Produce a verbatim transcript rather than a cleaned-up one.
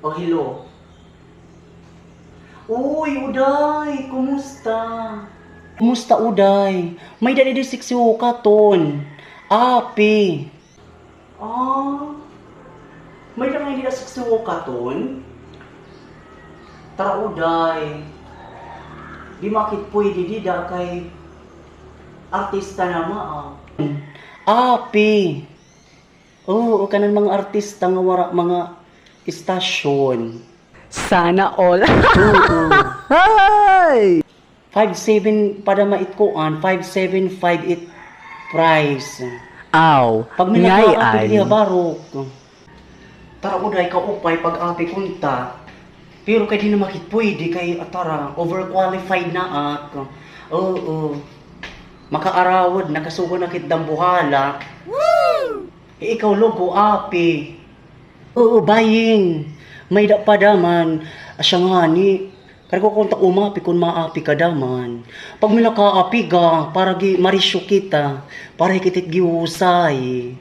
Oh, hello. Uy, Uday, kumusta? Kumusta, Uday? May-ada didi sexy wokaton. Api. Ah, may-ada ngay-an dida sexy wokaton? Tara, Uday. Di makit pwede dida kay artista na ma, ah. Api. Oo, kanan mga artista nga wara mga istasyon. Sana all. Oo. Hay! Five seven pa dama it kuan, five seven five it price. Aw, pag may nagkakapit diha barok. Tara, Uday, kaupay pag-api kunta. Pero kay di na makit pwede kay atara, overqualified na ak. Oo. Makaarawod, nakasugo na kit dambuhala. Woo! Eh, ikaw, Logo, api. Oo, baying. May-ada pa daman. Asya ngani. Kargo ko unta umapi kon maapi ka daman. Pag may nakaapi ka, para gi marisyo kita. Para hikit it giusay.